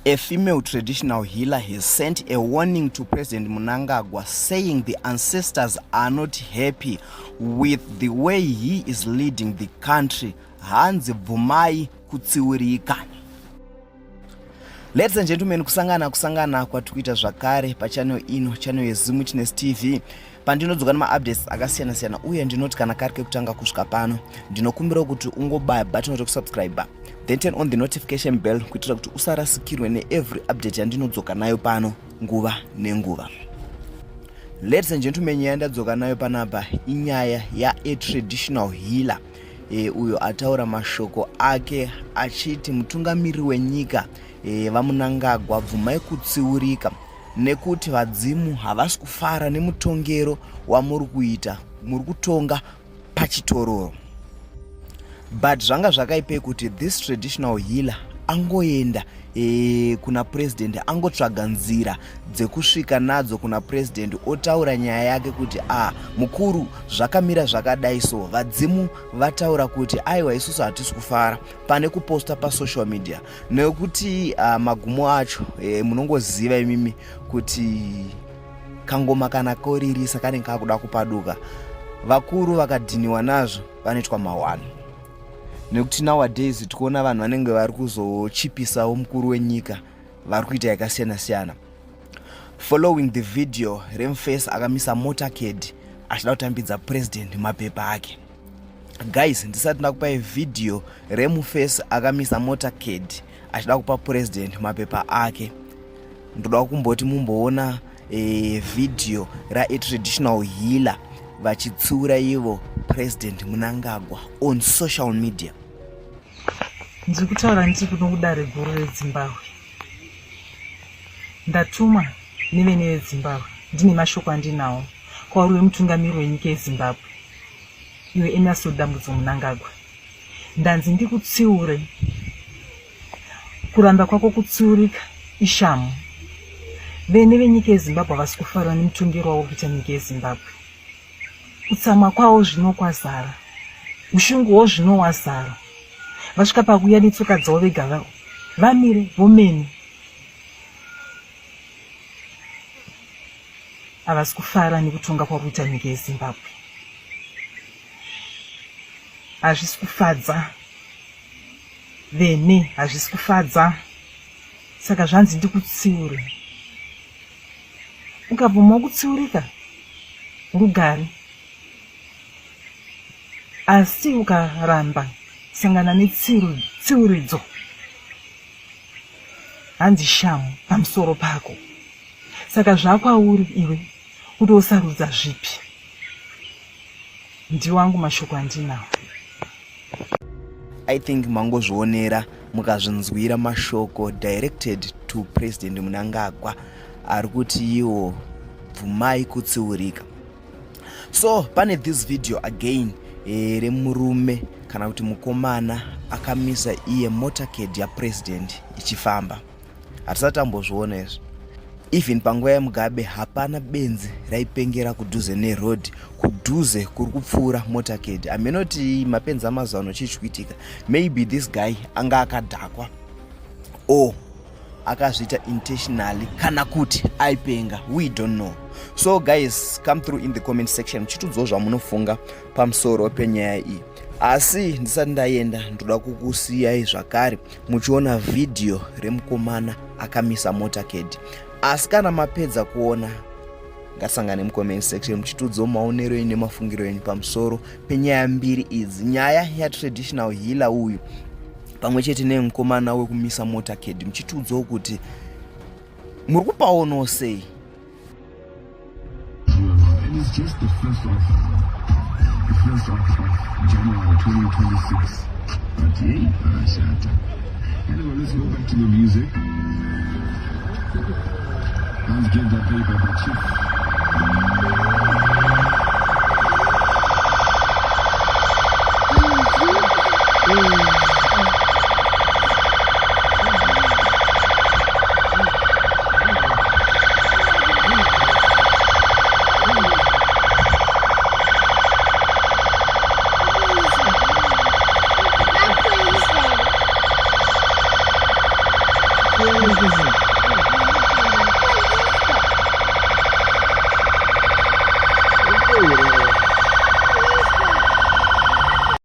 A female traditional healer has sent a warning to President Mnangagwa saying the ancestors are not happy with the way he is leading the country. Hanzi bvumai kutsiurika. Ladies and gentlemen, kusangana kusangana kwatiri kuita zvakare pachannel ino, channel yeZimwitness TV, pandinodzoka nemaupdates akasiyana siyana, uye ndinoti kana kari kekutanga kusvika pano, ndinokumbira kuti ungobaya button rekusubscribe, then turn on the notification bell kuitira kuti usarasikirwe neevery update yandinodzoka nayo pano nguva nenguva. Ladies and gentlemen, nyaya yandadzoka nayo panapa inyaya yaatraditional healer uyo ataura mashoko ake achiti mutungamiriri wenyika vaMunangagwa, bvumai kutsiurika nekuti vadzimu havasi kufara nemutongero wamuri kuita, muri kutonga pachitororo. But zvanga zvakaipei kuti this traditional healer angoenda kuna president, angotsvaga nzira dzekusvika nadzo kuna president, otaura nyaya yake kuti a mukuru, zvakamira zvakadai, so vadzimu vataura kuti aiwa, isusu hatisi kufara, pane kuposta pasocial media, nekuti magumo acho munongoziva imimi kuti kangoma kana koririsa kanenge kakuda kupaduka. Vakuru vakadhiniwa nazvo vanoitwa mahwani, nekuti nowadays tikuona vanhu vanenge vari kuzochipisawo mukuru wenyika, vari kuita yakasiyana siyana. Following the video remface akamisa motorcade achida kutambidza president mapepa ake, guys, ndisati ndakupai vhidhiyo remuface akamisa motorcade achida kupa president mapepa ake, ndoda kumboti mumboona vhidhiyo ratraditional healer vachitsiura ivo President Munangagwa on social media. Ndiri kutaura ndiri kuno kudare guru reZimbabwe. Ndatumwa nevene veZimbabwe, ndine mashoko andinawo kwauri wemutungamiri wenyika yeZimbabwe, iwe Emerson Dambudzo Munangagwa. Ndanzi ndikutsiure. Kuramba kwako kutsiurika ishamu. Vene venyika yeZimbabwe havasi kufarira nemutongero wavo kuita nyika yeZimbabwe. Kutsamwa kwavo zvino kwazara, ushunguwo zvino wazara. Vasvika pakuuya netsoka dzavo vega vamire vomene. Havasi kufara nekutonga kwakuita nyika yeZimbabwe. Hazvisi kufadza vene, hazvisi kufadza. Saka zvanzi ndikutsiure. Ukabvumawo kutsiurika, rugare, asi ukaramba, sangana netsiuridzo, hanzi shamu pamusoro pako. Saka zvakwauri iwe kuti usarudza zvipi. Ndiwangu mashoko andinawo. I think mangozvionera mukazvinzwira mashoko directed to President Munangagwa ari kuti iwo bvumai kutsiurika. So pane this video again remurume kana kuti mukomana akamisa iye motorcade yapresident ichifamba. Hatisati tambozviona izvi. Even panguva yaMugabe hapana benzi raipengera kudhuze neroad, kudhuze kuri kupfuura motorcade. Haminoti mapenzi amazuva ano, chii chikuitika? Maybe this guy anga akadhakwa or akazviita intentionally, kana kuti aipenga, we don't know. So guys, come through in the comment section muchitiudzawo zvamunofunga pamusoro penyaya iyi. Asi ndisati ndaenda, ndoda kukusiyai zvakare muchiona vhidhiyo remukomana akamisa motorcade. Asi kana mapedza kuona, ngasangane mucomment section muchitiudzawo maonero enyu nemafungiro enyu pamusoro penyaya mbiri idzi, nyaya yatraditional healer uyu pamwe chete nemukomana wekumisa motorcade, muchitiudzawo kuti muri kupaonawo sei. And it's just the first of January 2026. But hey, shata. Anyway, let's go back to the music. Let's get that paper, the chief. Zvinhu.